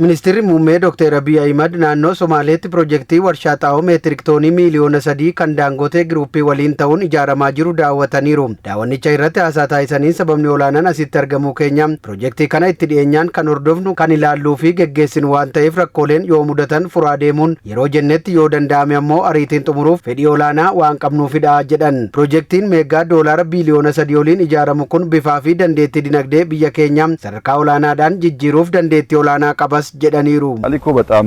Ministeerri Muummee Dr. Abiy Ahimad naannoo Somaaleetti pirojektii warshaa xaa'oo meetirik toonii 3 miiliyoona kan Daangootee Giruuppii waliin ta'uun ijaaramaa jiru daawwataniiru. Daawwannicha irratti haasaa taasisaniin, sababni olaanaan asitti argamuu keenya pirojektii kana itti dhiyeenyaan kan hordofnu, kan ilaalluu fi geggeessinu waan ta'eef, rakkooleen yoo mudatan furaa deemuun yeroo jennetti, yoo danda'ame ammoo ariitiin xumuruuf fedhii olaanaa waan qabnuufidha jedhan. Pirojektiin meeggaa doolaara biiliyoona 3 oliin ijaaramu kun bifaa fi dandeettii dinagdee biyya keenyaa sadarkaa olaanaadhaan jijjiiruuf dandeettii olaanaa qabas jedhaniiru. አሊኮ በጣም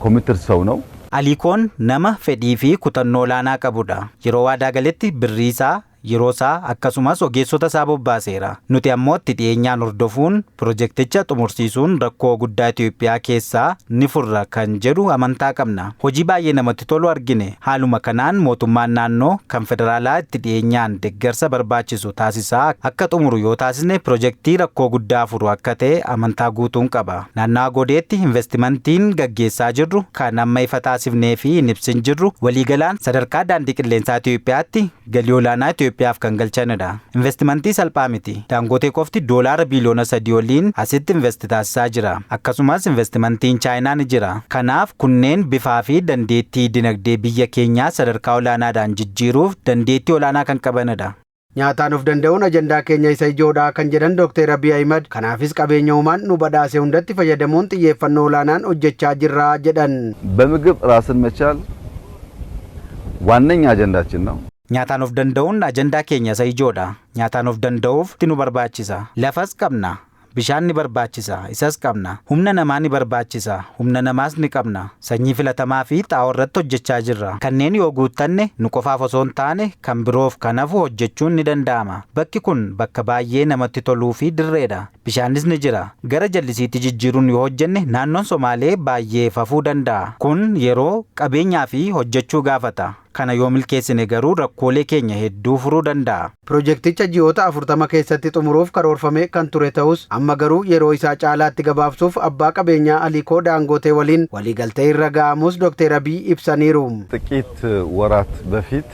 committed ሰው ነው። Aliikoon nama fedhii fi kutannoo olaanaa qabudha. Yeroo waadaa galetti birrii isaa, yeroo isaa akkasumas ogeessota isaa bobbaaseera. Nuti ammoo itti dhiyeenyaan hordofuun pirojekticha xumursiisuun rakkoo guddaa Itoophiyaa keessaa ni furra kan jedhu amantaa qabna. Hojii baay'ee namatti tolu argine. Haaluma kanaan mootummaan naannoo kan federaalaa itti dhiyeenyaan deeggarsa barbaachisu taasisaa akka xumuru yoo taasisne, pirojektii rakkoo guddaa furu akka ta'e amantaa guutuun qaba. Naannawa Godeetti investimentiin gaggeessaa jirru kan amma ifa taasifnee fi hin ibsin jirru waliigalaan sadarkaa daandii qilleensaa Itoophiyaatti galii olaanaa Itoophiyaaf kan galchanidha. Investimentii salphaa miti. Daangootee qofti doolaara biiliyoona 3 oliin asitti invest taasisaa jira. Akkasumas investimentiin Chaayinaa ni jira. Kanaaf kunneen bifaa fi dandeettii dinagdee biyya keenyaa sadarkaa olaanaadhaan jijjiiruuf dandeettii olaanaa kan qabanidha. Nyaataan of danda'uun ajandaa keenya isa ijoodha kan jedhan Dr. Abiy Ahimad, kanaafis qabeenya uumaan nu badhaase hundatti fayyadamuun xiyyeeffannoo olaanaan hojjechaa jirra jedhan. በምግብ ራስን መቻል ዋነኛ አጀንዳችን ነው። Nyaataan of danda'uun ajandaa keenya isa ijoodha. Nyaataan of danda'uuf nu barbaachisa. Lafas qabna. Bishaan ni barbaachisa, isas qabna. Humna namaa ni barbaachisa, humna namaas ni qabna. Sanyii filatamaa fi xaa'oo irratti hojjechaa jirra. Kanneen yoo guuttanne nu qofaaf osoo hin taane kan biroof kan hafu hojjechuun ni danda'ama. Bakki kun bakka baay'ee namatti toluu fi dirreedha. Bishaanis ni jira. Gara jallisiitti jijjiiruun yoo hojjenne naannoon Somaalee baay'ee fafuu danda'a. Kun yeroo, qabeenyaa fi hojjechuu gaafata. Kana yoo milkeessine garuu rakkoolee keenya hedduu furuu danda'a. Pirojekticha ji'oota 40 keessatti xumuruuf karoorfame kan ture ta'us, amma garuu yeroo isaa caalaatti gabaabsuuf abbaa qabeenyaa Alikoo Daangootee waliin waliigaltee irra ga'amus Dr. Abiy ibsaniiru. ጥቂት ወራት በፊት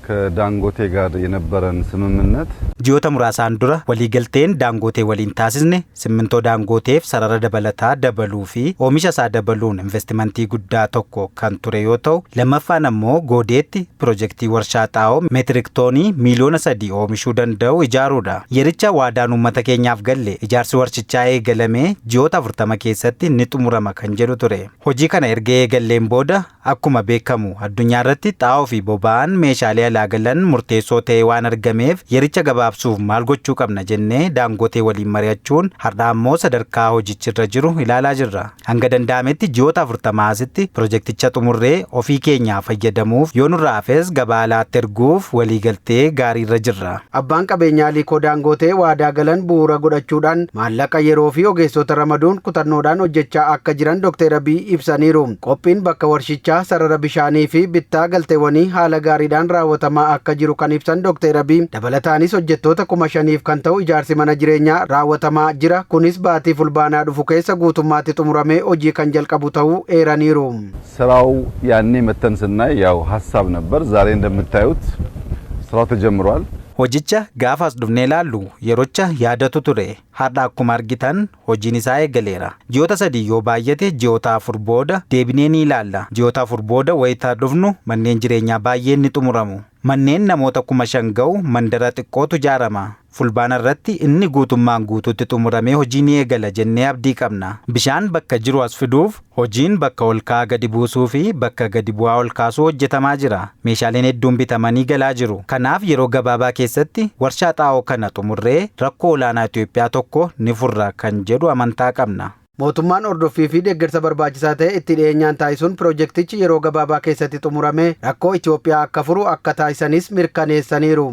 ከዳንጎቴ ጋር የነበረን ስምምነት Ji'oota muraasaan dura waliigalteen Daangootee waliin taasisne simmintoo Daangooteef sarara dabalataa dabaluu fi oomisha isaa dabaluun investimentii guddaa tokko kan ture yoo ta'u, lammaffaan ammoo Goodeetti pirojektii warshaa xaa'oo meetirik toonii 3 miiliyoona oomishuu danda'u ijaaruudha. Yericha waadaan uummata keenyaaf galle ijaarsi warshichaa eegalamee ji'oota 40 keessatti ni xumurama kan jedhu ture. Hojii kana erga eegalleen booda, akkuma beekamu addunyaa irratti xaa'oo fi boba'aan meeshaalee alaa galan murteessoo ta'ee waan argameef, yericha gabaabsuuf maal gochuu qabna jennee Daangootee waliin mari'achuun har'a ammoo sadarkaa hojichi irra jiru ilaalaa jirra. Hanga danda'ametti ji'oota 40 asitti pirojekticha xumurree ofii keenyaa fayyadamuuf, yoo nurraa hafes gabaa alaatti erguuf waliigaltee gaarii irra jirra. Abbaan qabeenyaa Alikoo Daangootee waadaa galan bu'uura godhachuudhaan maallaqa, yeroo fi ogeessota ramaduun kutannoodhaan hojjechaa akka jiran Dr. Abiy ibsaniiru. Qophiin bakka warshichaa, sarara bishaanii fi bittaa galteewwanii haala gaariidhaan raawwatamaa akka jiru kan ibsan Dr. Abiy, dabalataanis hojjettoota 5,000f kan ta'u ijaarsi mana jireenyaa raawwatamaa jira. Kunis baatii Fulbaanaa dhufu keessa guutummaatti xumuramee hojii kan jalqabu ta'uu eeraniiru. ስራው ያኔ መተን ስናይ ያው ሀሳብ ነበር። ዛሬ እንደምታዩት ስራው ተጀምሯል። Hojicha gaafa as dhufnee ilaallu yerocha yaadatu ture. Har'a akkuma argitan hojiin isaa eegaleera. Ji'oota 3, yoo baay'ate ji'oota 4 booda deebinee ni ilaalla. Ji'oota 4 booda wayitaa dhufnu manneen jireenyaa baay'een ni xumuramu. Manneen namoota 5,000 ga'u mandara xiqqootu ijaarama. Fulbaana irratti inni guutummaan guutuutti xumuramee hojii ni eegala jennee abdii qabna. Bishaan bakka jiru as fiduuf hojiin bakka ol ka'aa gadi buusuu fi bakka gadi bu'aa ol kaasuu hojjetamaa jira. Meeshaaleen hedduun bitamanii galaa jiru. Kanaaf yeroo gabaabaa keessatti warshaa xaa'oo kana xumurree rakkoo olaanaa Itoophiyaa tokko ni furra kan jedhu amantaa qabna. Mootummaan hordoffii fi deeggarsa barbaachisaa ta'e itti dhiyeenyaan taasisuun pirojektichi yeroo gabaabaa keessatti xumuramee rakkoo Itoophiyaa akka furu akka taasisanis mirkaneessaniiru.